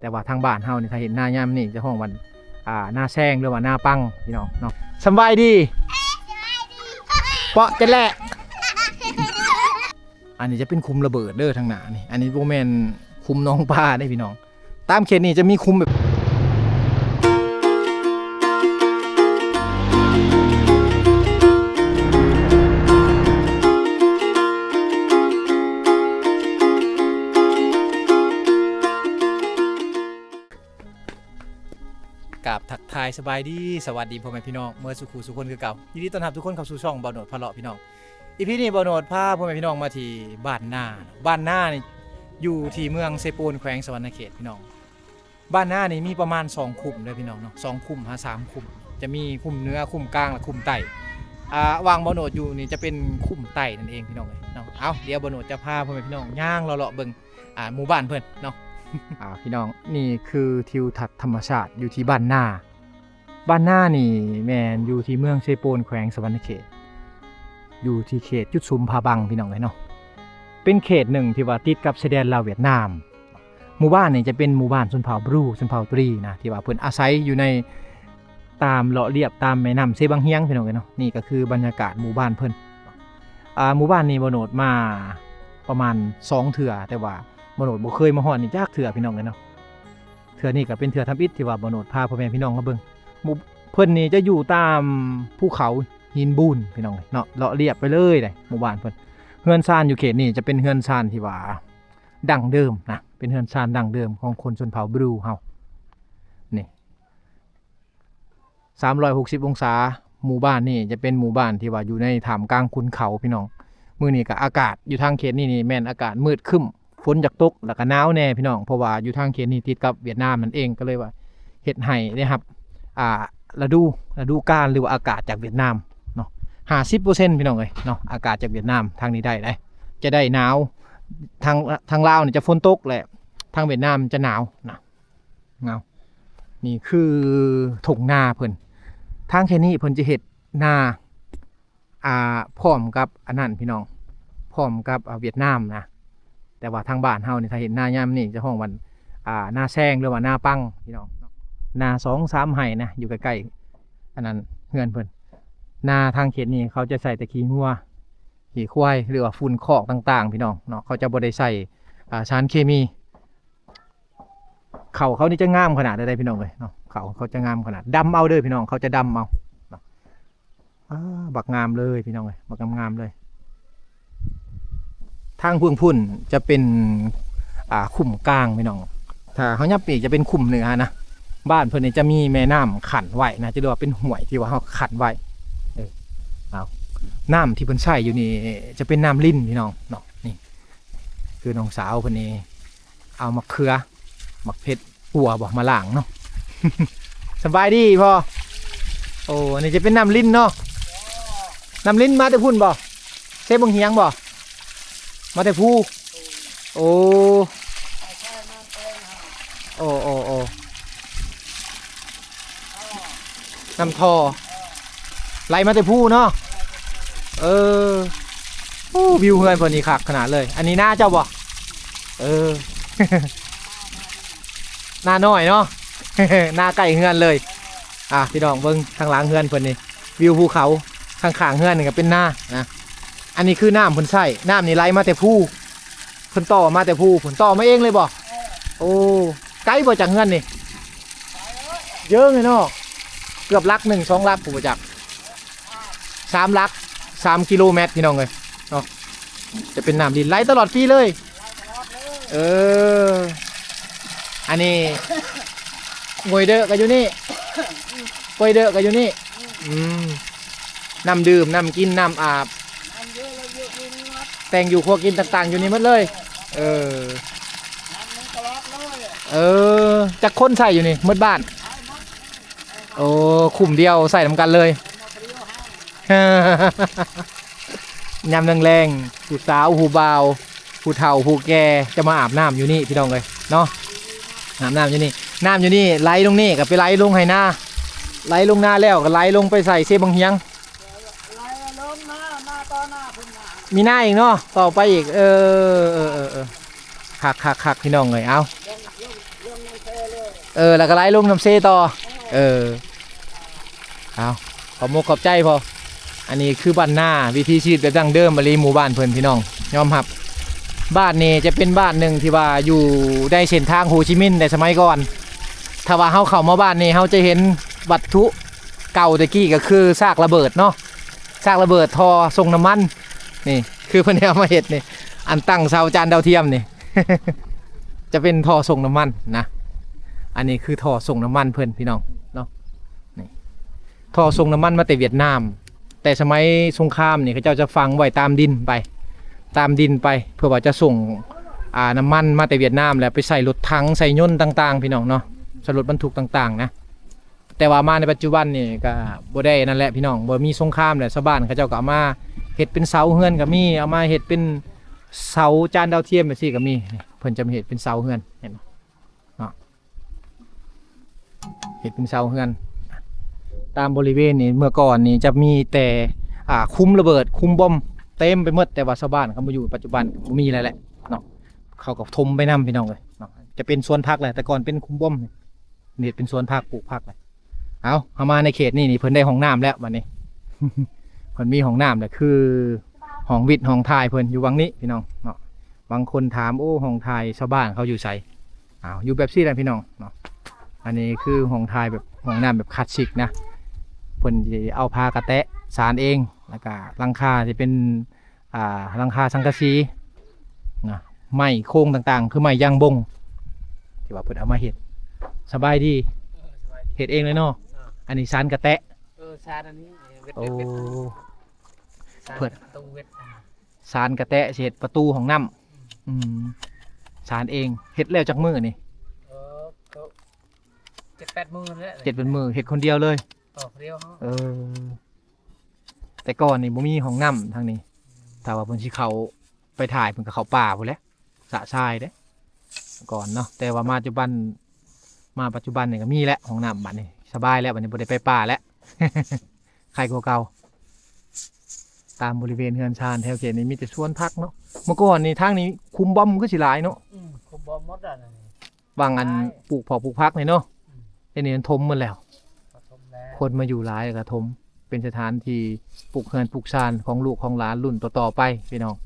ແຕ່ວ່າທາງບ້ານເຮົານີ້ ຖ້າເຫັນນາຍາມນີ້ ຈະຮ້ອງວ່າ ອ່າ ນາແຊງ ຫຼືວ່ານາປັງ ພີ່ນ້ອງເນາະ. ສຳບາຍດີ ເປາະຈະແລະ. ອັນນີ້ຈະເປັນຂຸມລະເບີດເດີ ທາງໜ້ານີ້. ອັນນີ້ບໍ່ແມ່ນຂຸມໜອງປາເດ້ ພີ່ນ້ອງ. ຕາມເຂດນີ້ຈະມີຂຸມແບບ ກາບທັກທາຍສະບາຍດີ ສະຫວັດດີພໍ່ແມ່ພີ່ນ້ອງເໝິດສູ່ຄູ່ສູ່ຄົນຄືເກົ່າ. ຍິນດີຕ້ອນຮັບທຸກຄົນເຂົ້າສູ່ຊ່ອງບ່າວໂນດພາເລາະ ພີ່ນ້ອງ. ອີພີນີ້ບ່າວໂນດພາພໍ່ແມ່ພີ່ນ້ອງມາທີ່ບ້ານນາ. ບ້ານນານີ້ຢູ່ທີ່ເມືອງເຊໂປນ ແຂວງສະຫວັນນະເຂດ ພີ່ນ້ອງ. ບ້ານນານີ້ມີປະມານສອງຂຸມເດີພີ່ນ້ອງເນາະ ສອງຂຸມຫາສາມຂຸມ. ຈະມີຂຸມເໜືອ ຂຸມກາງ ແລະ ຂຸມໃຕ້. ອ່າ ຫວ່າງບ່າວໂນດຢູ່ນີ້ຈະເປັນຂຸມໃຕ້ນັ້ນເອງ ພີ່ນ້ອງເອີຍເນາະ. ເອົາ ດຽວບ່າວໂນດຈະພາພໍ່ແມ່ພີ່ນ້ອງຍ່າງເລາະໆເບິ່ງ ອ່າ ໝູ່ບ້ານເພິ່ນເນາະ. ອ່າ ພີ່ນ້ອງ ນີ້ຄືທິວທັດທຳມະຊາດຢູ່ທີ່ບ້ານນາ. ບ້ານນານີ້ແມ່ນຢູ່ທີ່ເມືອງເຊໂປນ ແຂວງສະຫວັນນະເຂດ ຢູ່ທີ່ເຂດຈຸດສຸມຜາບັງ ພີ່ນ້ອງເອີຍເນາະ. ເປັນເຂດໜຶ່ງທີ່ວ່າຕິດກັບຊາຍແດນລາວຫວຽດນາມ. ໝູ່ບ້ານນີ້ຈະເປັນໝູ່ບ້ານຊົນເຜົ່າບຣູ ຊົນເຜົ່າຕຣີນະ ທີ່ວ່າເພິ່ນອາໄສຢູ່ໃນ ຕາມເລາະລຽບຕາມແມ່ນ້ຳເຊບັງຮຽງ ພີ່ນ້ອງເອີຍເນາະ. ນີ້ກໍຄືບັນຍາກາດໝູ່ບ້ານເພິ່ນ. ອ່າ ໝູ່ບ້ານນີ້ບ່າວໂນດມາປະມານສອງເທື່ອ ແຕ່ວ່າບ່າວໂນດບໍ່ເຄີຍມາຮອດນີ້ຈັກເທື່ອ ພີ່ນ້ອງເອີຍເນາະ. ເທື່ອນີ້ກໍເປັນເທື່ອທຳອິດທີ່ວ່າບ່າວໂນດພາພໍ່ແມ່ພີ່ນ້ອງມາເບິ່ງ. ໝູ່ເພິ່ນນີ້ຈະຢູ່ຕາມພູເຂົາຫີນບູນ ພີ່ນ້ອງເອີຍເນາະ ເລາະລຽບໄປເລີຍເດ້ ໝູ່ບ້ານເພິ່ນ. ເຮືອນຊານຢູ່ເຂດນີ້ຈະເປັນເຮືອນຊານທີ່ວ່າ ດັ້ງເດີມນະ ເປັນເຮືອນຊານດັ້ງເດີມຂອງຄົນຊົນເຜົ່າບຣູເຮົາ. ນີ້ ສາມຮ້ອຍຫົກສິບອົງສາ. ໝູ່ບ້ານນີ້ຈະເປັນໝູ່ບ້ານທີ່ວ່າຢູ່ໃນທ່າມກາງຂຸນເຂົາ ພີ່ນ້ອງ. ມື້ນີ້ກໍອາກາດຢູ່ທາງເຂດນີ້ນີ້ແມ່ນອາກາດມືດຄຶ້ມ ຝົນຢາກຕົກ ແລ້ວກໍໜາວແດ່ ພີ່ນ້ອງ ເພາະວ່າຢູ່ທາງເຂດນີ້ຕິດກັບຫວຽດນາມນັ້ນເອງ ກໍເລີຍວ່າເຮັດໃຫ້ໄດ້ຮັບ ອ່າ ລະດູ ລະດູການ ຫຼືວ່າອາກາດຈາກຫວຽດນາມເນາະ ຫ້າສິບເປີເຊັນ ພີ່ນ້ອງເອີຍເນາະ. ອາກາດຈາກຫວຽດນາມທາງນີ້ໄດ້ ໄດ້ ຈະໄດ້ໜາວ. ທາງ ທາງລາວນີ້ຈະຝົນຕົກ ແລະ ທາງຫວຽດນາມຈະໜາວນະ. ເອົາ ນີ້ຄືທົ່ງນາເພິ່ນ. ທາງແຄນີ້ເພິ່ນຈະເຮັດນາ ອ່າ ພ້ອມກັບອັນນັ້ນ ພີ່ນ້ອງ ພ້ອມກັບ ອ່າ ຫວຽດນາມນະ. ແຕ່ວ່າທາງບ້ານເຮົານີ້ ຖ້າເຫັນນາຍາມນີ້ ຈະຮ້ອງວ່າ ອ່າ ນາແຊງ ຫຼືວ່ານາປັງ ພີ່ນ້ອງ. ນາສອງສາມໄຮ່ນະ ຢູ່ໃກ້ໆ ອັນນັ້ນ ເຮືອນເພິ່ນ. ນາທາງເຂດນີ້ ເຂົາຈະໃຊ້ແຕ່ຂີ້ງົວ ຂີ້ຄວາຍ ຫຼືວ່າຝຸ່ນຄອກຕ່າງໆ ພີ່ນ້ອງເນາະ. ເຂົາຈະບໍ່ໄດ້ໃຊ້ ອ່າ ສານເຄມີ. ເຂົ້າເຂົານີ້ຈະງາມຂະໜາດໃດ ພີ່ນ້ອງເອີຍເນາະ. ເຂົ້າເຂົາຈະງາມຂະໜາດ ດຳເອົາເດີພີ່ນ້ອງ ເຂົາຈະດຳເອົາເນາະ. ອ່າ ບັກງາມເລີຍພີ່ນ້ອງເອີຍ ບັກງາມໆເລີຍ. ທາງເບື້ອງພຸ້ນຈະເປັນ ອ່າ ຂຸມກາງພີ່ນ້ອງ. ຖ້າເຮົາຫຍັບອີກຈະເປັນຂຸມເໜືອນະ. ບ້ານເພິ່ນນີ້ຈະມີແມ່ນ້ຳຂັ້ນໄວ້ນະ ຈະເອີ້ນວ່າເປັນຫ້ວຍທີ່ວ່າເຮົາຂັ້ນໄວ້. ເອີ ເອົາ ນ້ຳທີ່ເພິ່ນໃຊ້ຢູ່ນີ້ຈະເປັນນ້ຳລິນພີ່ນ້ອງເນາະ. ນີ້ຄືນ້ອງສາວເພິ່ນນີ້ ເອົາໝາກເຂືອ ໝາກເຜັດ ປົວບໍ່ມາລ້າງເນາະ. ສະບາຍດີພໍ່. ໂອ້ ອັນນີ້ຈະເປັນນ້ຳລິນເນາະ. ນ້ຳລິນມາແຕ່ພຸ້ນບໍ່? ເຊບັງຮຽງບໍ່? ມາແຕ່ພູ. ໂອ້ ໂອ້ ໂອ້ ໂອ້ ນ້ຳທໍ່ ໄຫຼມາແຕ່ພູເນາະ. ເອີ ໂອ້ ວິວເຮືອນເພິ່ນນີ້ຄັກຂະໜາດເລີຍ. ອັນນີ້ນາເຈົ້າບໍ່? ເອີ ນານ້ອຍເນາະ ນາໃກ້ເຮືອນເລີຍ. ອ່າ ພີ່ນ້ອງເບິ່ງທາງຫຼັງເຮືອນເພິ່ນນີ້ ວິວພູເຂົາ ຂ້າງໆເຮືອນນີ້ກໍເປັນນານະ. ອັນນີ້ຄືນ້ຳເພິ່ນໃຊ້ ນ້ຳນີ້ໄຫຼມາແຕ່ພູ. ເພິ່ນຕໍ່ມາແຕ່ພູພຸ້ນ ຕໍ່ມາເອງເລີຍບໍ່? ໂອ້ ໄກບໍ່ຈາກເຮືອນນີ້? ເຢີງເລີຍເນາະ ເກືອບຫຼັກໜຶ່ງສອງຫຼັກພຸ້ນບໍ່ຈັກ ສາມຫຼັກ ສາມກິໂລແມັດພີ່ນ້ອງເອີຍເນາະ. ຈະເປັນນ້ຳລິນໄຫຼຕະຫຼອດປີເລີຍ. ເອີ ອັນນີ້ ງວຍເດີກະຢູ່ນີ້ ກວຍເດີກະຢູ່ນີ້. ອືມ ນ້ຳດື່ມ ນ້ຳກິນ ນ້ຳອາບ ແຕ່ງຢູ່ຄົວກິນຕ່າງໆຢູ່ນີ້ໝົດເລີຍ. ເອີ ເອີ ຈັກຄົນໃຊ້ຢູ່ນີ້ໝົດບ້ານ? ໂອ້ ຄຸ້ມດຽວໃຊ້ນຳກັນເລີຍ. ຍາມແລງໆ ຜູ້ສາວ ຜູ້ບ່າວ ຜູ້ເຖົ້າຜູ້ແກ່ຈະມາອາບນ້ຳຢູ່ນີ້ພີ່ນ້ອງເອີຍເນາະ. ອາບນ້ຳຢູ່ນີ້ ນ້ຳຢູ່ນີ້ໄຫຼລົງນີ້ກໍໄປໄຫຼລົງໄຮ່ນາ ໄຫຼລົງນາແລ້ວກໍໄຫຼລົງໄປໃສ່ເຊບັງຮຽງ. ມີນາອີກເນາະ ຕໍ່ໄປອີກ. ເອີ ເອີ ເອີ ເອີ ຄັກໆໆ ພີ່ນ້ອງເອີຍ. ເອົາ ລົງ ລົງ ລົງໃນເຟສ ເອີ ແລ້ວກໍໄຫຼລົງນ້ຳເຊຕໍ່. ເອີ ເອົາ ຂອບມົກຂອບໃຈພໍ່. ອັນນີ້ຄືບ້ານນາ ວິຖີຊີວິດແບບດັ້ງເດີມອີ່ຫຼີ ໝູ່ບ້ານເພິ່ນ ພີ່ນ້ອງ ຍອມຮັບ. ບ້ານນີ້ຈະເປັນບ້ານໜຶ່ງທີ່ວ່າຢູ່ໃນເສັ້ນທາງໂຮຈິມິນແຕ່ສະໄໝກ່ອນ. ຖ້າວ່າເຮົາເຂົ້າມາບ້ານນີ້ ເຮົາຈະເຫັນວັດຖຸເກົ່າແຕ່ກີ້ ກໍຄືຊາກລະເບີດເນາະ, ຊາກລະເບີດທໍ່ສົ່ງນ້ຳມັນ. ນີ້ຄືເພິ່ນໄດ້ເອົາມາເຮັດນີ້ ອັນຕັ້ງເສົາຈານດາວທຽມນີ້ ຈະເປັນທໍ່ສົ່ງນ້ຳມັນນະ. ອັນນີ້ຄືທໍ່ສົ່ງນ້ຳມັນເພິ່ນ ພີ່ນ້ອງເນາະ. ນີ້ທໍ່ສົ່ງນ້ຳມັນມາແຕ່ຫວຽດນາມ ແຕ່ສະໄໝສົງຄາມນີ້ ເຂົາເຈົ້າຈະຝັງໄວ້ຕາມດິນໄປ ຕາມດິນໄປ ເພື່ອວ່າຈະສົ່ງ ອ່າ ນ້ຳມັນມາແຕ່ຫວຽດນາມ ແລ້ວໄປໃສ່ລົດຖັງ ໃສ່ຍົນຕ່າງໆ ພີ່ນ້ອງເນາະ, ໃສ່ລົດບັນທຸກຕ່າງໆນະ. ແຕ່ວ່າມາໃນປັດຈຸບັນນີ້ກໍບໍ່ໄດ້ນັ້ນແຫຼະ ພີ່ນ້ອງ, ບໍ່ມີສົງຄາມແຫຼະ. ຊາວບ້ານເຂົາເຈົ້າກໍເອົາມາເຮັດເປັນເສົາເຮືອນກໍມີ, ເອົາມາເຮັດເປັນເສົາຈານດາວທຽມແບບຊີ້ກໍມີ. ນີ້ເພິ່ນຈະມາເຮັດເປັນເສົາເຮືອນ ເຫັນບໍ່ເນາະ, ເຮັດເປັນເສົາເຮືອນ. ຕາມບໍລິເວນນີ້ ເມື່ອກ່ອນນີ້ຈະມີແຕ່ ອ່າ ຂຸມລະເບີດ ຂຸມບອມເຕັມໄປໝົດ, ແຕ່ວ່າຊາວບ້ານເຂົາມາຢູ່ປັດຈຸບັນບໍ່ມີແລ້ວແຫຼະເນາະ, ເຂົາກໍຖົມໄປນຳ ພີ່ນ້ອງເອີຍເນາະ. ຈະເປັນສວນຜັກແຫຼະ, ແຕ່ກ່ອນເປັນຂຸມບອມ ເຮັດເປັນສວນຜັກ ປູກຜັກແຫຼະ. ເອົາ ເຮົາມາໃນເຂດນີ້ນີ້ ເພິ່ນໄດ້ຫ້ອງນ້ຳແລ້ວບັດນີ້. ເພິ່ນມີຫ້ອງນ້ຳແລ້ວ ຄືຫ້ອງວິດຫ້ອງຖ່າຍເພິ່ນຢູ່ວັງນີ້ ພີ່ນ້ອງເນາະ. ບາງຄົນຖາມ ໂອ້ ຫ້ອງຖ່າຍຊາວບ້ານເຂົາຢູ່ໃສ? ເອົາ ຢູ່ແບບຊີ້ແຫຼະ ພີ່ນ້ອງເນາະ. ອັນນີ້ຄືຫ້ອງຖ່າຍແບບ ຫ້ອງນ້ຳແບບຄລາສສິກນະ, ເພິ່ນຊິເອົາຜ້າກະແຕະສານເອງ, ແລ້ວກະຫຼັງຄາຊິເປັນ ອ່າ ຫຼັງຄາສັງກະສີນະ, ໄມ້ໂຄງຕ່າງໆ ຄືໄມ້ຢາງບົງ ທີ່ວ່າເພິ່ນເອົາມາເຮັດ. ສະບາຍດີ. ເອີ ສະບາຍດີ. ເຮັດເອງເລີຍເນາະ? ເອີ ອັນນີ້ສານກະແຕະ. ເອີ ສານອັນນີ້ເວັດ ໂອ້ ເວັດ ເວັດ ສານ ເພິ່ນ ປະຕູເວັດ ສານກະແຕະຊິເຮັດປະຕູຫ້ອງນ້ຳ. ອືມ ອືມ ສານເອງ. ເຮັດແລ້ວຈັກມື້ນີ້? ເອີ ກໍເຈັດແປດມື້ແຫຼະ. ເຈັດແປດມື້ ເຮັດຄົນດຽວເລີຍ? ຕໍ່ຄົນດຽວ. ເອີ ແຕ່ກ່ອນນີ້ບໍ່ມີຫ້ອງນ້ຳທາງນີ້, ຖ້າວ່າເພິ່ນຊິເຂົ້າໄປຖ່າຍ ເພິ່ນກໍເຂົ້າປ່າພຸ້ນແຫຼະ ສະຊາຍເດ້ກ່ອນເນາະ. ແຕ່ວ່າມາຈຸບັນ ມາປັດຈຸບັນນີ້ກໍມີແລ້ວຫ້ອງນ້ຳ, ບັດນີ້ສະບາຍແລ້ວ, ບັດນີ້ບໍ່ໄດ້ໄປປ່າແລ້ວ ໄຄກວ່າເກົ່າ. ຕາມບໍລິເວນເຮືອນຊານແຖວເຂດນີ້ມີແຕ່ສວນຜັກເນາະ. ເມື່ອກ່ອນນີ້ທາງນີ້ຂຸມບອມຄືຊິຫຼາຍເນາະ. ອືມ ຂຸມບອມໝົດແລ້ວນີ້. ຫວ່າງອັນ ຫຼາຍ ປູກຜັກ ປູກຜັກນີ້ເນາະ. ອືມ ດຽວນີ້ມັນຖົມໝົດແລ້ວ, ກໍຖົມແລ້ວ. ຄົນມາຢູ່ຫຼາຍກໍຖົມ, ເປັນສະຖານທີ່ປູກເຮືອນປູກຊານຂອງລູກຂອງຫຼານລຸ້ນຕໍ່ໆໄປ ພີ່ນ້ອງ.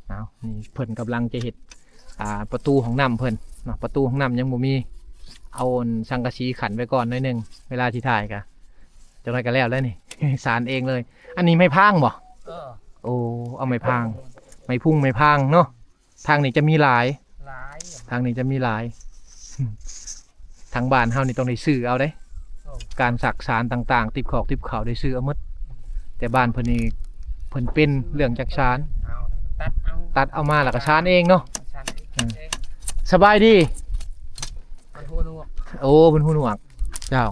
ເອົາ ນີ້ເພິ່ນກຳລັງຈະເຮັດ ອ່າ ປະຕູຫ້ອງນ້ຳເພິ່ນເນາະ, ປະຕູຫ້ອງນ້ຳຍັງບໍ່ມີ. ເອົາອັນສັງກະສີຂັ້ນໄວ້ກ່ອນໜ້ອຍໜຶ່ງ, ເວລາຊິຖ່າຍກະຈັກໜ້ອຍກະແລ້ວແລ້ວນີ້. ສານເອງເລີຍ. ອັນນີ້ໄມ້ພາງບໍ່? ເອີ ໂອ້ ເອົາໄມ້ພາງ, ໄມ້ພຸງໄມ້ພາງເນາະ. ທາງນີ້ຈະມີຫຼາຍ ຫຼາຍ ທາງນີ້ຈະມີຫຼາຍ. ທາງບ້ານເຮົານີ້ຕ້ອງໄດ້ຊື້ເອົາເດ້. ໂອ້ ການສັກສານຕ່າງໆ ຕິບຂອກຕິບເຂົ້າໄດ້ຊື້ເອົາໝົດ. ແຕ່ບ້ານເພິ່ນນີ້ ເພິ່ນເປັນເລື່ອງຈັກສານ, ເອົາ ຕັດເອົາ ຕັດເອົາມາແລ້ວກໍສານເອງເນາະ. ສານເອງ ເອີ ເອງ. ສະບາຍດີ. ເພິ່ນຫູໜວກ. ໂອ້ ເພິ່ນຫູໜວກ ເຈົ້າ.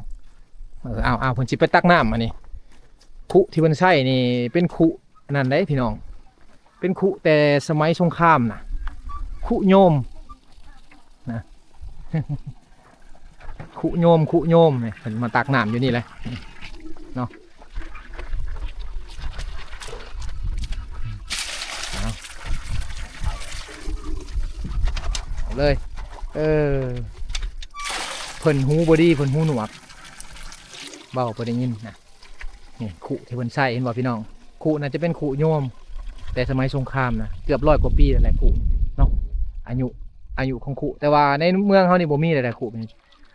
ເອີ ເອົາ ເອົາ ເພິ່ນຊິໄປຕັກນ້ຳ. ອັນນີ້ຄຸທີ່ເພິ່ນໃຊ້ນີ້ເປັນຄຸ ອັນນັ້ນເດ້ພີ່ນ້ອງ, ເປັນຄຸແຕ່ສະໄໝສົງຄາມນະ, ຄຸໂຍມນະ, ຄຸໂຍມ ຄຸໂຍມ. ນີ້ເພິ່ນມາຕັກນ້ຳຢູ່ນີ້ແຫຼະເນາະ. ເອົາ ເອົາເລີຍ. ເອີ ເພິ່ນຫູບໍ່ດີ, ເພິ່ນຫູໜວກ, ເວົ້າບໍ່ໄດ້ຍິນນະ. ນີ້ຄຸທີ່ເພິ່ນໃຊ້ ເຫັນບໍ່ພີ່ນ້ອງ? ຄຸນັ້ນຈະເປັນຄຸໂຍມ ແຕ່ສະໄໝສົງຄາມນະ, ເກືອບຮ້ອຍກວ່າປີແລ້ວແຫຼະ ຄຸເນາະ. ອາຍຸ ອາຍຸຂອງຄຸ, ແຕ່ວ່າໃນເມືອງເຮົານີ້ບໍ່ມີແລ້ວແຫຼະ ຄຸ.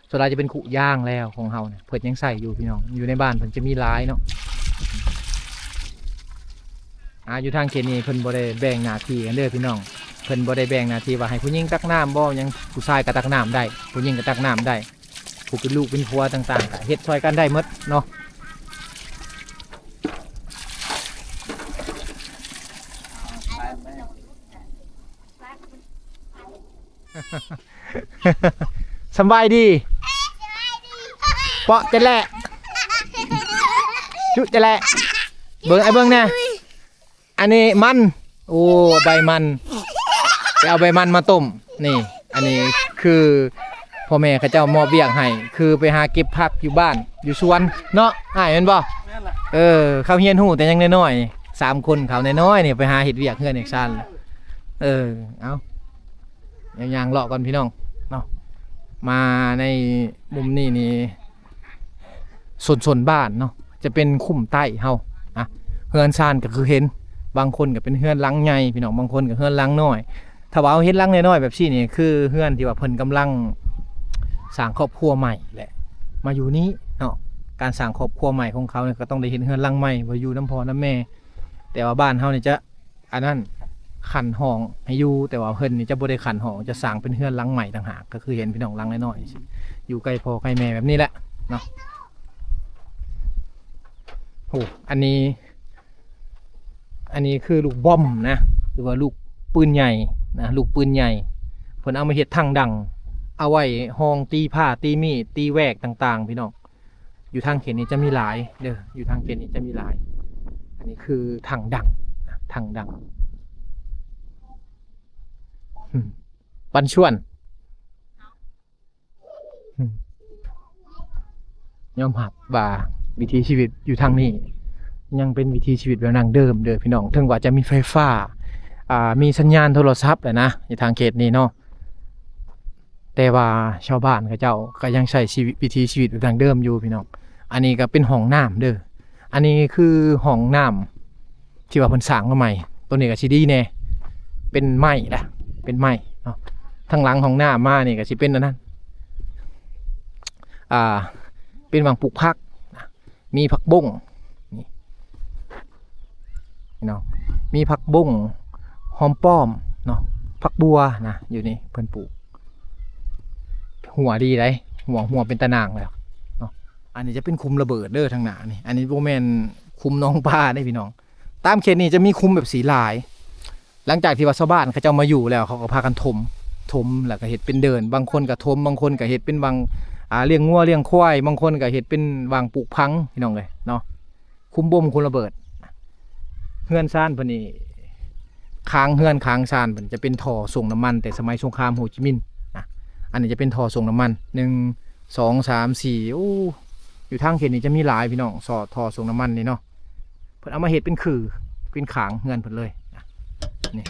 ສ່ວນຫຼາຍຈະເປັນຄຸຢາງແລ້ວຂອງເຮົານະ, ເພິ່ນຍັງໃຊ້ຢູ່ພີ່ນ້ອງ. ຢູ່ໃນບ້ານເພິ່ນຈະມີຫຼາຍເນາະ. ອາ ຢູ່ທາງເຂດນີ້ເພິ່ນບໍ່ໄດ້ແບ່ງໜ້າທີ່ກັນເດີພີ່ນ້ອງ, ເພິ່ນບໍ່ໄດ້ແບ່ງໜ້າທີ່ວ່າໃຫ້ຜູ້ຍິງຕັກນ້ຳບໍ່ຫຍັງ, ຜູ້ຊາຍກໍຕັກນ້ຳໄດ້ ຜູ້ຍິງກໍຕັກນ້ຳໄດ້. ຜູ້ເປັນລູກເປັນຜົວຕ່າງໆ ກໍເຮັດຊ່ອຍກັນໄດ້ໝົດເນາະ. ສຳບາຍດີ. ເປາະຈະແລະ ຈຸຈະແລະ. ເບິ່ງ ອ້າຍເບິ່ງແດ່. ອັນນີ້ມັນ ໂອ້ ໃບມັນ ໄປເອົາໃບມັນມາຕົ້ມ. ນີ້ ອັນນີ້ຄືພໍ່ແມ່ເຂົາເຈົ້າມອບວຽກໃຫ້ ຄືໄປຫາເກັບຜັກຢູ່ບ້ານຢູ່ສວນເນາະ ອ້າຍແມ່ນບໍ່? ແມ່ນລະ. ເອີ ເຂົາຮຽນຮູ້ແຕ່ຍັງນ້ອຍໆ ສາມຄົນເຂົານ້ອຍໆນີ້ໄປຫາເຮັດວຽກເຮືອນເຮັດຊານ. ເອີ ເອົາ ຍ່າງເລາະກ່ອນພີ່ນ້ອງເນາະ. ມາໃນມຸມນີ້ນີ້ ໂຊນໆບ້ານເນາະ ຈະເປັນຄຸ້ມໃຕ້ເຮົານະ. ເຮືອນຊານກໍຄືເຫັນ ບາງຄົນກໍເປັນເຮືອນຫຼັງໃຫຍ່ພີ່ນ້ອງ, ບາງຄົນກໍເຮືອນຫຼັງນ້ອຍ. ຖ້າວ່າເຮົາເຫັນຫຼັງນ້ອຍໆແບບຊີ້ນີ້ ຄືເຮືອນທີ່ວ່າເພິ່ນກຳລັງສ້າງຄອບຄົວໃໝ່ແຫຼະ ມາຢູ່ນີ້ເນາະ. ການສ້າງຄອບຄົວໃໝ່ຂອງເຂົານີ້ ກໍຕ້ອງໄດ້ເຮັດເຮືອນຫຼັງໃໝ່ ບໍ່ຢູ່ນຳພໍ່ນຳແມ່. ແຕ່ວ່າບ້ານເຮົານີ້ຈະ ອັນນັ້ນ ຂັ້ນຫ້ອງໃຫ້ຢູ່, ແຕ່ວ່າເພິ່ນນີ້ຈະບໍ່ໄດ້ຂັ້ນຫ້ອງ ຈະສ້າງເປັນເຮືອນຫຼັງໃໝ່ຕ່າງຫາກ. ກໍຄືເຫັນພີ່ນ້ອງຫຼັງນ້ອຍໆ ຢູ່ໃກ້ພໍ່ໃກ້ແມ່ແບບນີ້ແຫຼະເນາະ. ໂອ້ ອັນນີ້ ອັນນີ້ຄືລູກບອມນະ ຫຼືວ່າລູກປືນໃຫຍ່ນະ ລູກປືນໃຫຍ່. ເພິ່ນເອົາມາເຮັດຖັງດັງ ເອົາໄວ້ຮອງຕີພ້າ ຕີມີດ ຕີແວກຕ່າງໆ ພີ່ນ້ອງ. ຢູ່ທາງເຂດນີ້ຈະມີຫຼາຍເດີ ຢູ່ທາງເຂດນີ້ຈະມີຫຼາຍ. ອັນນີ້ຄືຖັງດັງນະ ຖັງດັງ ອືມ ປັນຊວນ ອືມ ຍອມຮັບວ່າວິຖີຊີວິດຢູ່ທາງນີ້ຍັງເປັນວິຖີຊີວິດແບບດັ້ງເດີມເດີພີ່ນ້ອງ. ເຖິງວ່າຈະມີໄຟຟ້າ ອ່າ ມີສັນຍານໂທລະສັບແຫຼະນະ ຢູ່ທາງເຂດນີ້ເນາະ. ແຕ່ວ່າຊາວບ້ານເຂົາເຈົ້າກໍຍັງໃຊ້ຊີວິດ ວິຖີຊີວິດແບບດັ້ງເດີມຢູ່ພີ່ນ້ອງ. ອັນນີ້ກໍເປັນຫ້ອງນ້ຳເດີ ອັນນີ້ຄືຫ້ອງນ້ຳທີ່ວ່າເພິ່ນສ້າງມາໃໝ່. ໂຕນີ້ກໍຊິດີແດ່ ເປັນໄມ້ລະ ເປັນໄມ້ເນາະ. ທາງຫຼັງຫ້ອງນ້ຳມານີ້ກໍຊິເປັນອັນນັ້ນ ອ່າ ເປັນຫວ່າງປູກຜັກນະ. ມີຜັກບົ້ງ ນີ້ ພີ່ນ້ອງ ມີຜັກບົ້ງ ຫອມປ້ອມເນາະ ຜັກບົ່ວນະ ຢູ່ນີ້ເພິ່ນປູກ ຫົວດີໃດ໋ ຫົວ ຫົວເປັນຕາໜ່າງແລ້ວເນາະ. ອັນນີ້ຈະເປັນຂຸມລະເບີດເດີ ທາງໜ້ານີ້ ອັນນີ້ບໍ່ແມ່ນຂຸມໜອງປາເດ້ພີ່ນ້ອງ. ຕາມເຂດນີ້ຈະມີຂຸມແບບນີ້ຫຼາຍ. ຫຼັງຈາກທີ່ວ່າຊາວບ້ານເຂົາເຈົ້າມາຢູ່ແລ້ວ ເຂົາກໍພາກັນຖົມ ຖົມແລ້ວກໍເຮັດເປັນເດີ່ນ. ບາງຄົນກໍຖົມ ບາງຄົນກໍເຮັດເປັນຫວ່າງ ອ່າ ລ້ຽງງົວລ້ຽງຄວາຍ, ບາງຄົນກໍເຮັດເປັນຫວ່າງປູກຜັງ ພີ່ນ້ອງເອີຍເນາະ. ຂຸມບົ້ງຂຸມລະເບີດ. ເຮືອນຊານເພິ່ນນີ້ ຄາງເຮືອນຄາງຊານເພິ່ນຈະເປັນທໍ່ສົ່ງນ້ຳມັນແຕ່ສະໄໝສົງຄາມໂຮຈິມິນນະ. ອັນນີ້ຈະເປັນທໍ່ສົ່ງນ້ຳມັນ ໜຶ່ງ ສອງ ສາມ ສີ່ ໂອ້ ຢູ່ທາງເຂດນີ້ຈະມີຫຼາຍ ພີ່ນ້ອງ ທໍ່ ທໍ່ສົ່ງນ້ຳມັນນີ້ເນາະ. ເພິ່ນເອົາມາເຮັດເປັນຄື ເປັນຂາງເຮືອນເພິ່ນເລີຍນະ. ນີ້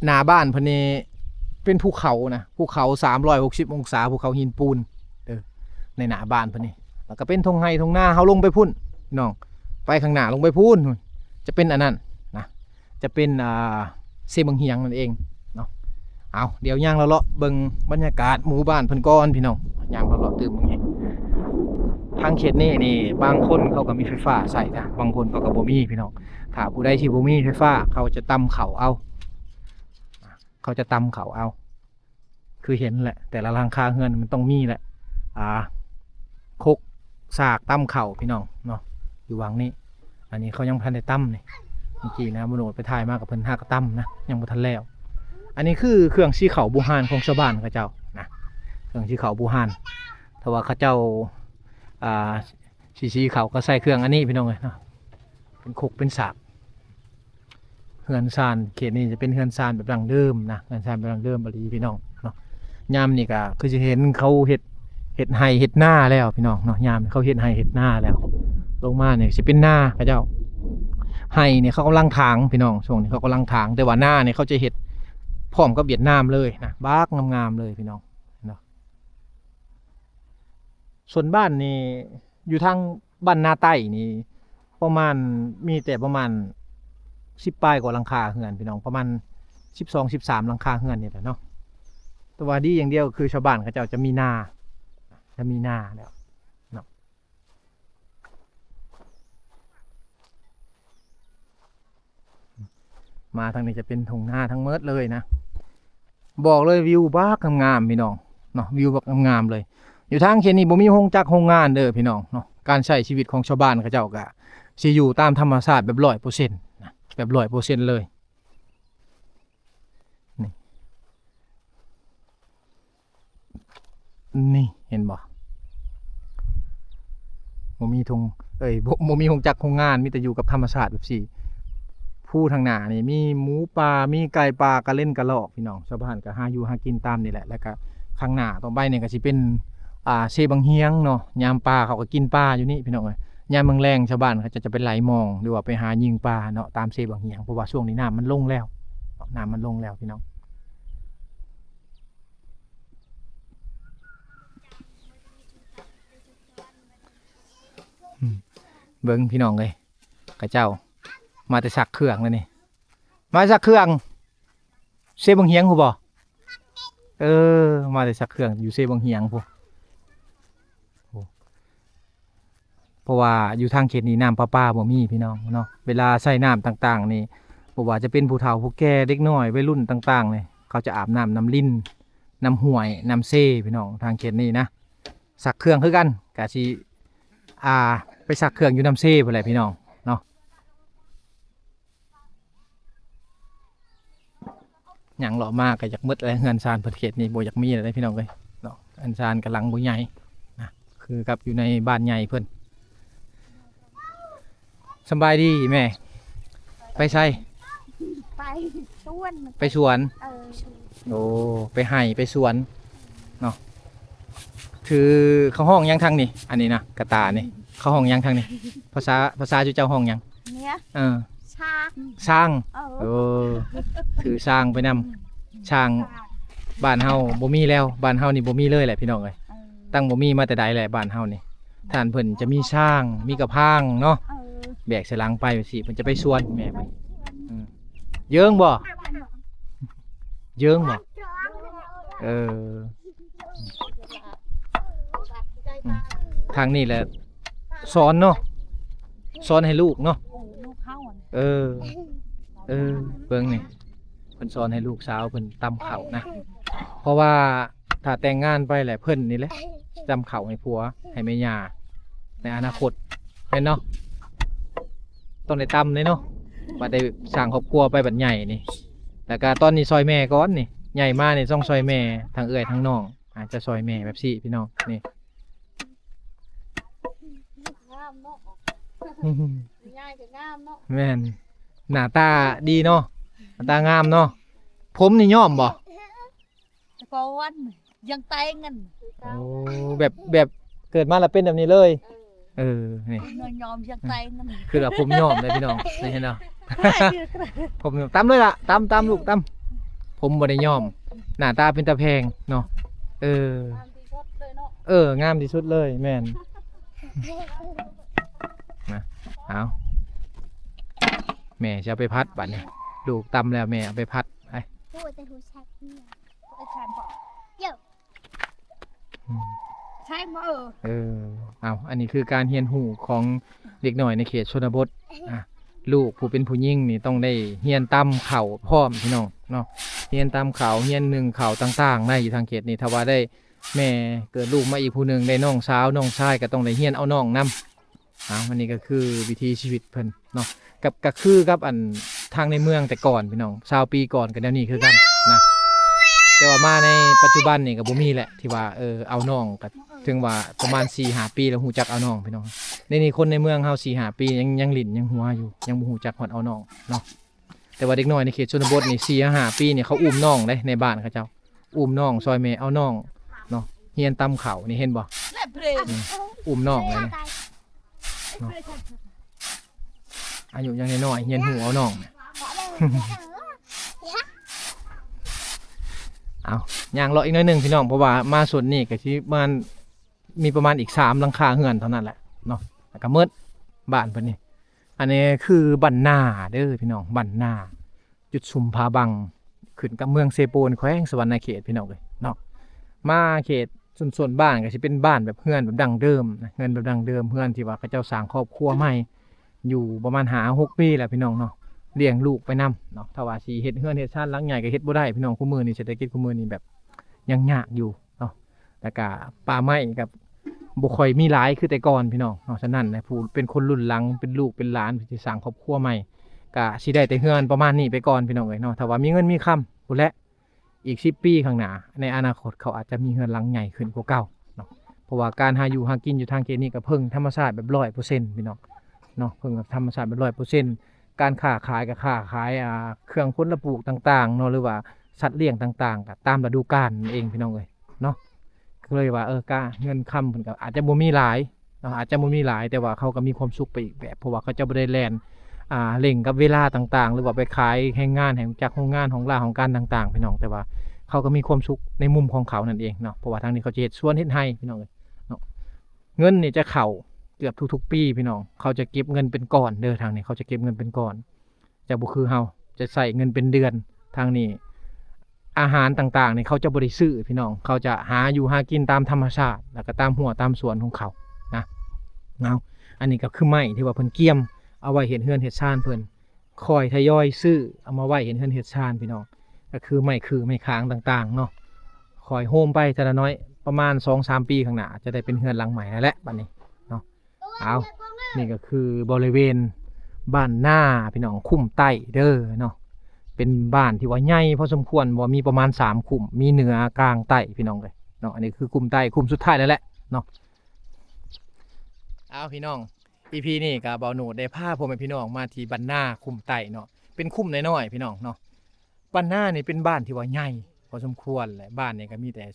ໜ້າບ້ານເພິ່ນນີ້ເປັນພູເຂົານະ ພູເຂົາສາມຮ້ອຍຫົກສິບອົງສາ ພູເຂົາຫີນປູນເດີ ໃນໜ້າບ້ານເພິ່ນນີ້. ແລ້ວກໍເປັນທົ່ງໄຮ່ທົ່ງນາ ເຮົາລົງໄປພຸ້ນພີ່ນ້ອງ ໄປຂ້າງໜ້າ ລົງໄປພຸ້ນ ຈະເປັນອັນນັ້ນນະ ຈະເປັນ ອ່າ ເຊບັ້ງຫຽງນັ້ນເອງເນາະ. ເອົາ ດຽວຍ່າງເລາະໆເບິ່ງບັນຍາກາດໝູ່ບ້ານເພິ່ນກ່ອນພີ່ນ້ອງ ຍ່າງເລາະໆຕື່ມເບິ່ງນີ້. ທາງເຂດນີ້ນີ້ ບາງຄົນເຂົາກໍມີໄຟຟ້າໃຊ້ນະ ບາງຄົນເຂົາກໍບໍ່ມີພີ່ນ້ອງ. ຖ້າຜູ້ໃດທີ່ບໍ່ມີໄຟຟ້າ ເຂົາຈະຕຳເຂົ້າເອົາ ເຂົາຈະຕຳເຂົ້າເອົາ. ຄືເຫັນແຫຼະ ແຕ່ລະຫຼັງຄາເຮືອນມັນຕ້ອງມີແຫຼະ ອ່າ ຄົກ ສາກຕຳເຂົ້າພີ່ນ້ອງເນາະ ຢູ່ຫວ່າງນີ້. ອັນນີ້ເຂົາຍັງບໍ່ທັນໄດ້ຕຳນີ້ ເມື່ອກີ້ນະ ບໍ່ໂນດໄປຖ່າຍມາກັບເພິ່ນ ຫາກໍຕຳນະ ຍັງບໍ່ທັນແລ້ວ. ອັນນີ້ຄືເຄື່ອງສີເຂົ້າບູຮານຂອງຊາວບ້ານເຂົາເຈົ້ານະ ເຄື່ອງສີເຂົ້າບູຮານ. ຖ້າວ່າເຂົາເຈົ້າ ອ່າ ສີ ສີເຂົ້າກໍໃສ່ເຄື່ອງອັນນີ້ພີ່ນ້ອງເອີຍເນາະ ເປັນຄົກເປັນສາກ. ເຮືອນຊານເຂດນີ້ຈະເປັນເຮືອນຊານແບບດັ້ງເດີມນະ ເຮືອນຊານແບບດັ້ງເດີມອີ່ຫຼີພີ່ນ້ອງເນາະ. ຍາມນີ້ກໍຄືຊິເຫັນເຂົາເຮັດ ເຮັດໄຮ່ເຮັດນາແລ້ວພີ່ນ້ອງເນາະ ຍາມນີ້ເຂົາເຮັດໄຮ່ເຮັດນາແລ້ວ. ລົງມານີ້ຊິເປັນນາເຂົາເຈົ້າ ໄຮ່ນີ້ເຂົາກຳລັງຖາງພີ່ນ້ອງ ຊ່ວງນີ້ເຂົາກຳລັງຖາງ. ແຕ່ວ່ານານີ້ເຂົາຈະເຮັດພ້ອມກັບຫວຽດນາມເລີຍນະ ບັກງາມໆເລີຍພີ່ນ້ອງເນາະ. ສ່ວນບ້ານນີ້ ຢູ່ທາງບ້ານນາໃຕ້ນີ້ ປະມານ ມີແຕ່ປະມານສິບປາຍກວ່າຫຼັງຄາເຮືອນພີ່ນ້ອງ ປະມານສິບສອງ ສິບສາມຫຼັງຄາເຮືອນນີ້ແຫຼະເນາະ. ແຕ່ວ່າດີຢ່າງດຽວຄືຊາວບ້ານເຂົາເຈົ້າຈະມີນາ ຈະມີນາແລ້ວເນາະ. ມາທາງນີ້ຈະເປັນທົ່ງນາທັງໝົດເລີຍນະ ບອກເລີຍ ວິວບັກງາມໆພີ່ນ້ອງເນາະ ວິວບັກງາມໆເລີຍ. ຢູ່ທາງເຂດນີ້ບໍ່ມີໂຮງຈັກໂຮງງານເດີພີ່ນ້ອງເນາະ. ການໃຊ້ຊີວິດຂອງຊາວບ້ານເຂົາເຈົ້າກະຊິຢູ່ຕາມທຳມະຊາດແບບຮ້ອຍເປີເຊັນນະ ແບບຮ້ອຍເປີເຊັນເລີຍ. ນີ້ ນີ້ເຫັນບໍ່ ບໍ່ມີທົ່ງ ເອີຍ ບໍ່ ບໍ່ມີໂຮງຈັກໂຮງງານ ມີແຕ່ຢູ່ກັບທຳມະຊາດແບບຊີ້. ພູທາງໜ້ານີ້ມີໝູປ່າ ມີໄກ່ປ່າກະເລັນກະລອກພີ່ນ້ອງ. ຊາວບ້ານກໍຫາຢູ່ຫາກິນຕາມນີ້ແຫຼະ. ແລ້ວກໍຂ້າງໜ້າຕໍ່ໄປນີ້ກໍຊິເປັນ ອ່າ ເຊບັ້ງຮຽງເນາະ. ຍາມປາເຂົາກໍກິນປາຢູ່ນີ້ພີ່ນ້ອງເອີຍ. ຍາມແລງໆ ຊາວບ້ານເຂົາເຈົ້າຈະໄປໄຫຼມອງ ຫຼືວ່າໄປຫາຍິງປາເນາະ ຕາມເຊບັ້ງຮຽງ ເພາະວ່າຊ່ວງນີ້ນ້ຳມັນລົງແລ້ວ ນ້ຳມັນລົງແລ້ວພີ່ນ້ອງ. ເບິ່ງພີ່ນ້ອງເອີຍ ເຂົາເຈົ້າມາແຕ່ຊັກເຄື່ອງແລ້ວນີ້ ມາຊັກເຄື່ອງ ເຊບັງຫຽງພຸ້ນບໍ່? ເອີ ມາແຕ່ຊັກເຄື່ອງຢູ່ເຊບັງຫຽງພຸ້ນ. ໂອ້ ເພາະວ່າຢູ່ທາງເຂດນີ້ນ້ຳປະປາບໍ່ມີພີ່ນ້ອງເນາະ ເວລາໃຊ້ນ້ຳຕ່າງໆນີ້ ບໍ່ວ່າຈະເປັນຜູ້ເຖົ້າຜູ້ແກ່ ເດັກນ້ອຍ ໄວລຸ້ນຕ່າງໆນີ້ ເຂົາຈະອາບນ້ຳນຳລິນ ນຳຫ້ວຍ ນຳເຊພີ່ນ້ອງ ທາງເຂດນີ້ນະ. ຊັກເຄື່ອງຄືກັນ ກະຊິ ອ່າ ໄປຊັກເຄື່ອງຢູ່ນຳເຊພຸ້ນແຫຼະພີ່ນ້ອງເນາະ. ຍ່າງເລາະມາກໍຢາກໝົດແລ້ວ ເຮືອນຊານເພິ່ນເຂດນີ້ບໍ່ຢາກມີແລ້ວເດ້ພີ່ນ້ອງເອີຍເນາະ ເຮືອນຊານກໍຫຼັງບໍ່ໃຫຍ່ນະ ຄືກັບຢູ່ໃນບ້ານໃຫຍ່ເພິ່ນ. ສຳບາຍດີແມ່ ໄປໃສ? ໄປສວນ ໄປສວນ ເອີ ໂອ້ ໄປໄຮ່ໄປສວນເນາະ. ຖືເຂົາຮ້ອງຫຍັງທາງນີ້? ອັນນີ້ນະ ກະຕ່ານີ້ ເຂົາຮ້ອງຫຍັງທາງນີ້? ພາສາ ພາສາຢູ່ເຈົ້າຮ້ອງຫຍັງ? ເນຍ ເອີ ຊ້າງ ຊ້າງ ເອີ ໂອ້ ຖືຊ້າງໄປນຳ ຊ້າງ ຊ້າງ ບ້ານເຮົາບໍ່ມີແລ້ວ ບ້ານເຮົານີ້ບໍ່ມີເລີຍແຫຼະພີ່ນ້ອງເອີຍ ເອີ ຕັ້ງບໍ່ມີມາແຕ່ໃດແຫຼະ ບ້ານເຮົານີ້ ທ່ານເພິ່ນຈະມີຊ້າງ ມີກະພາງເນາະ ເອີ ແບກໃສ່ຫຼັງໄປຊີ້ ເພິ່ນຈະໄປສວນແມ່ ເອີ ເຢິງບໍ່? ເຢິງບໍ່? ເອີ ອືມ ທາງນີ້ແຫຼະສອນເນາະ ສອນໃຫ້ລູກເນາະ ເອີ ລູກເຮົາ ເອີ ເອີ ເບິ່ງນີ້ ເພິ່ນສອນໃຫ້ລູກສາວເພິ່ນຕຳເຂົ້ານະ ເພາະວ່າຖ້າແຕ່ງງານໄປແຫຼະ ເພິ່ນນີ້ແຫຼະຊິຕຳເຂົ້າໃຫ້ຜົວໃຫ້ແມ່ຍ່າໃນອະນາຄົດ ແມ່ນເນາະ ຕ້ອງໄດ້ຕຳເດ້ເນາະ ບັດໄດ້ສ້າງຄອບຄົວໄປບັດໃຫຍ່ນີ້ ແລ້ວກະຕອນນີ້ຊ່ອຍແມ່ກ່ອນນີ້ ໃຫຍ່ມານີ້ຕ້ອງຊ່ອຍແມ່ ທັງເອື້ອຍທັງນ້ອງ ອາດຈະຊ່ອຍແມ່ແບບຊີ້ພີ່ນ້ອງນີ້ ງາມເນາະ ຍາຍກໍງາມເນາະ ແມ່ນ ໜ້າຕາດີເນາະ ໜ້າຕາງາມເນາະ ຜົມນີ້ຍ້ອມບໍ່? ແຕ່ກ່ອນຍັງແຕ່ງກັນ ໂອ້ ແບບ ແບບເກີດມາແລ້ວເປັນແບບນີ້ເລີຍ ເອີ ເອີ ນີ້ ນ້ອຍຍອມຢາກແຕ່ງນັ້ນ ຄືວ່າຜົມຍອມເດ້ພີ່ນ້ອງ ນີ້ເຫັນບໍ່ ຜົມຍອມ ຕຳເລີຍລະ ຕຳ ຕຳລູກຕຳ ຜົມບໍ່ໄດ້ຍອມ ໜ້າຕາເປັນຕາແພງເນາະ ເອີ ງາມທີ່ສຸດເລີຍເນາະ ເອີ ງາມທີ່ສຸດເລີຍ ແມ່ນ ນະ ເອົາ ແມ່ຊິເອົາໄປຜັດບັດນີ້ ລູກຕຳແລ້ວແມ່ເອົາໄປຜັດ ໄປ ຮູ້ແຕ່ຮູ້ຈັກເນຍ ໄປແຊມບໍ່ ເອີ ອືມ ໃຊ່ບໍ່ ເອີ ເອີ ເອົາ ອັນນີ້ຄືການຮຽນຮູ້ຂອງເດັກນ້ອຍໃນເຂດຊົນນະບົດ ອ່າ ລູກຜູ້ເປັນຜູ້ຍິງນີ້ຕ້ອງໄດ້ຮຽນຕຳເຂົ້າພ້ອມພີ່ນ້ອງເນາະ ຮຽນຕຳເຂົ້າ ຮຽນໜຶ້ງເຂົ້າຕ່າງໆ ໃນຢູ່ທາງເຂດນີ້ ຖ້າວ່າໄດ້ແມ່ເກີດລູກມາອີກຜູ້ໜຶ່ງ ໄດ້ນ້ອງສາວນ້ອງຊາຍ ກໍຕ້ອງໄດ້ຮຽນເອົານ້ອງນຳ. ເອົາ ອັນນີ້ກໍຄືວິຖີຊີວິດເພິ່ນເນາະ ກັບ ກໍຄືກັບອັນທາງໃນເມືອງແຕ່ກ່ອນພີ່ນ້ອງ ຊາວປີກ່ອນກໍແນວນີ້ຄືກັນນະ ແຕ່ວ່າມາໃນປັດຈຸບັນນີ້ກໍບໍ່ມີແຫຼະ ທີ່ວ່າ ເອີ ເອົານ້ອງ ກໍເຖິງວ່າປະມານສີ່ຫ້າປີແລ້ວຮູ້ຈັກເອົານ້ອງພີ່ນ້ອງ ໃນນີ້ຄົນໃນເມືອງເຮົາສີ່ຫ້າປີຍັງ ຍັງຫຼິ້ນຍັງຫົວຢູ່ ຍັງບໍ່ຮູ້ຈັກຮອດເອົານ້ອງເນາະ ແຕ່ວ່າເດັກນ້ອຍໃນເຂດຊົນນະບົດນີ້ສີ່ຫ້າປີນີ້ ເຂົາອຸ້ມນ້ອງເດ້ ໃນບ້ານເຂົາເຈົ້າ ອຸ້ມນ້ອງ ຊ່ອຍແມ່ເອົານ້ອງເນາະ ຮຽນຕຳເຂົ້ານີ້ ເຫັນບໍ່ ແລະເບຣກ ອືມ ອຸ້ມນ້ອງເລີຍນີ້ເນາະ ອາຍຸຍັງນ້ອຍໆ ຮຽນຮູ້ເອົານ້ອງ ເອົາ ຍ່າງເລາະອີກໜ້ອຍໜຶ່ງພີ່ນ້ອງ ເພາະວ່າມາໂຊນນີ້ກໍຊິປະມານ ມີປະມານອີກສາມຫຼັງຄາເຮືອນເທົ່ານັ້ນແຫຼະເນາະ ແລ້ວກໍໝົດບ້ານເພິ່ນນີ້. ອັນນີ້ຄືບ້ານນາເດີພີ່ນ້ອງ ບ້ານນາ ຈຸດຊຸມຜາບັງ ຂຶ້ນກັບເມືອງເຊໂປນ ແຂວງສະຫວັນນະເຂດ ພີ່ນ້ອງເອີຍເນາະ. ມາເຂດຊົນໆ ບ້ານກໍຊິເປັນບ້ານແບບເຮືອນແບບດັ້ງເດີມນະ ເຮືອນແບບດັ້ງເດີມ ເຮືອນທີ່ວ່າເຂົາເຈົ້າສ້າງຄອບຄົວໃໝ່ ຢູ່ປະມານຫ້າຫົກປີແລ້ວ ພີ່ນ້ອງເນາະ ລ້ຽງລູກໄປນຳເນາະ. ຖ້າວ່າຊິເຮັດເຮືອນເຮັດຊານຫຼັງໃຫຍ່ກໍເຮັດບໍ່ໄດ້ ພີ່ນ້ອງ ຄຸມື້ນີ້ ເສດຖະກິດຄຸມື້ນີ້ແບບຍັງຍາກຢູ່ ເນາະ ແລ້ວກະປ່າໄມ້ກໍບໍ່ຄ່ອຍມີຫຼາຍຄືແຕ່ກ່ອນ ພີ່ນ້ອງເນາະ. ສະນັ້ນນະ ຜູ້ເປັນຄົນລຸ້ນຫຼັງ ເປັນລູກເປັນຫຼານ ທີ່ຊິສ້າງຄອບຄົວໃໝ່ ກະຊິໄດ້ແຕ່ເຮືອນປະມານນີ້ໄປກ່ອນ ພີ່ນ້ອງເອີຍເນາະ. ຖ້າວ່າມີເງິນມີຄຳພຸ້ນແຫຼະ ອີກສິບປີຂ້າງໜ້າ ໃນອະນາຄົດເຂົາອາດຈະມີເຮືອນຫຼັງໃຫຍ່ຂຶ້ນກວ່າເກົ່າເນາະ. ເພາະວ່າການຫາຢູ່ຫາກິນຢູ່ທາງເຂດນີ້ກໍເພິ່ງທຳມະຊາດແບບຮ້ອຍເປີເຊັນ ພີ່ນ້ອງເນາະ ເພິ່ງທຳມະຊາດແບບຮ້ອຍເປີເຊັນ. ການຄ້າຂາຍກໍຄ້າຂາຍ ອ່າ ເຄື່ອງຜົນລະປູກຕ່າງໆເນາະ ຫຼືວ່າສັດລ້ຽງຕ່າງໆ ກໍຕາມລະດູການນັ້ນເອງ ພີ່ນ້ອງເອີຍເນາະ. ກໍເລີຍວ່າ ເອີ ກາ ເງິນຄຳເພິ່ນກໍອາດຈະບໍ່ມີຫຼາຍເນາະ ອາດຈະບໍ່ມີຫຼາຍ ແຕ່ວ່າເຂົາກໍມີຄວາມສຸກໄປອີກແບບ ເພາະວ່າເຂົາເຈົ້າບໍ່ໄດ້ແລ່ນ ອ່າ ເລັ່ງກັບເວລາຕ່າງໆ ຫຼືວ່າໄປຂາຍແຮງງານໃຫ້ຈັກໂຮງງານ ຫ້ອງລາ ຫ້ອງການຕ່າງໆ ພີ່ນ້ອງ. ແຕ່ວ່າເຂົາກໍມີຄວາມສຸກໃນມຸມຂອງເຂົານັ້ນເອງເນາະ ເພາະວ່າທາງນີ້ເຂົາຈະເຮັດສວນເຮັດໄຮ່ ພີ່ນ້ອງເອີຍເນາະ. ເງິນນີ້ຈະເຂົ້າ ເກືອບທຸກໆປີພີ່ນ້ອງ ເຂົາຈະເກັບເງິນເປັນກ້ອນເດີ ທາງນີ້ເຂົາຈະເກັບເງິນເປັນກ້ອນ ຈະບໍ່ຄືເຮົາ ຈະໃຊ້ເງິນເປັນເດືອນ. ທາງນີ້ອາຫານຕ່າງໆນີ້ເຂົາຈະບໍ່ໄດ້ຊື້ພີ່ນ້ອງ ເຂົາຈະຫາຢູ່ຫາກິນຕາມທຳມະຊາດ ແລ້ວກໍຕາມຮົ້ວຕາມສວນຂອງເຂົານະ. ເອົາ ອັນນີ້ກໍຄືໄມ້ທີ່ວ່າເພິ່ນກຽມເອົາໄວ້ເຮັດເຮືອນເຮັດຊານເພິ່ນ ຄ່ອຍທະຍອຍຊື້ເອົາມາໄວ້ເຮັດເຮືອນເຮັດຊານພີ່ນ້ອງ ກໍຄືໄມ້ຂື່ໄມ້ຂາງຕ່າງໆເນາະ ຄ່ອຍໂຮມໄປເທື່ອລະໜ້ອຍ ປະມານສອງສາມປີຂ້າງໜ້າ ຈະໄດ້ເປັນເຮືອນຫຼັງໃໝ່ແລ້ວແຫຼະບັດນີ້ເນາະ. ເອົາ ນີ້ກໍຄືບໍລິເວນບ້ານນາພີ່ນ້ອງ ຄຸ້ມໃຕ້ເດີເນາະ ເປັນບ້ານທີ່ວ່າໃຫຍ່ພໍສົມຄວນ ວ່າມີປະມານສາມຄຸ້ມ ມີເໜືອ ກາງ ໃຕ້ພີ່ນ້ອງເອີຍເນາະ. ອັນນີ້ຄືຄຸ້ມໃຕ້ ຄຸ້ມສຸດທ້າຍແລ້ວແຫຼະເນາະ. ເອົາ ພີ່ນ້ອງ ອີພີນີ້ກໍບ່າວໂນດໄດ້ພາພໍ່ແມ່ພີ່ນ້ອງມາທີ່ບ້ານນາຄຸ້ມໃຕ້ເນາະ ເປັນຄຸ້ມນ້ອຍໆພີ່ນ້ອງເນາະ. ບ້ານນານີ້ເປັນບ້ານທີ່ວ່າໃຫຍ່ພໍສົມຄວນແຫຼະ ບ້ານນີ້ກໍມີແຕ່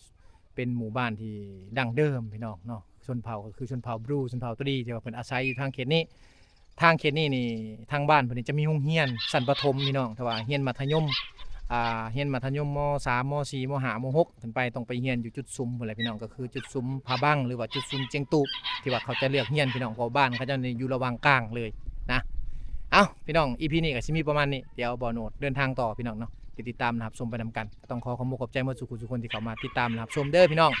ເປັນໝູ່ບ້ານທີ່ດັ້ງເດີມພີ່ນ້ອງເນາະ ຊົນເຜົ່າກໍຄືຊົນເຜົ່າບຣູ ຊົນເຜົ່າຕະລີ ທີ່ວ່າເພິ່ນອາໄສຢູ່ທາງເຂດນີ້. ທາງເຂດນີ້ນີ້ ທາງບ້ານເພິ່ນນີ້ຈະມີໂຮງຮຽນຊັ້ນປະຖົມພີ່ນ້ອງ ແຕ່ວ່າຮຽນມັດທະຍົມ ອ່າ ຮຽນມັດທະຍົມ ມ.ສາມ ມ.ສີ່ ມ.ຫ້າ ມ.ຫົກ ຂຶ້ນໄປ ຕ້ອງໄປຮຽນຢູ່ຈຸດສຸມພຸ້ນແຫຼະພີ່ນ້ອງ ກໍຄືຈຸດສຸມຜາບັງ ຫຼືວ່າຈຸດສຸມຈຽງຕູບ ທີ່ວ່າເຂົາຈະເລືອກຮຽນພີ່ນ້ອງ ເພາະບ້ານເຂົາເຈົ້ານີ້ຢູ່ລະຫວ່າງກາງເລີຍນະ. ເອົ້າ ພີ່ນ້ອງ ອີພີນີ້ກໍຊິມີປະມານນີ້ ດຽວບ່າວໂນດເດີນທາງຕໍ່ພີ່ນ້ອງເນາະ ຕິດ ຕິດຕາມຮັບຊົມໄປນຳກັນ. ກໍຕ້ອງຂໍຂອບມຸກຂອບໃຈໝົດສູ່ຜູ້ສູ່ຄົນທີ່ເຂົ້າມາຕິດຕາມຮັບຊົມເດີພີ່ນ້ອງ.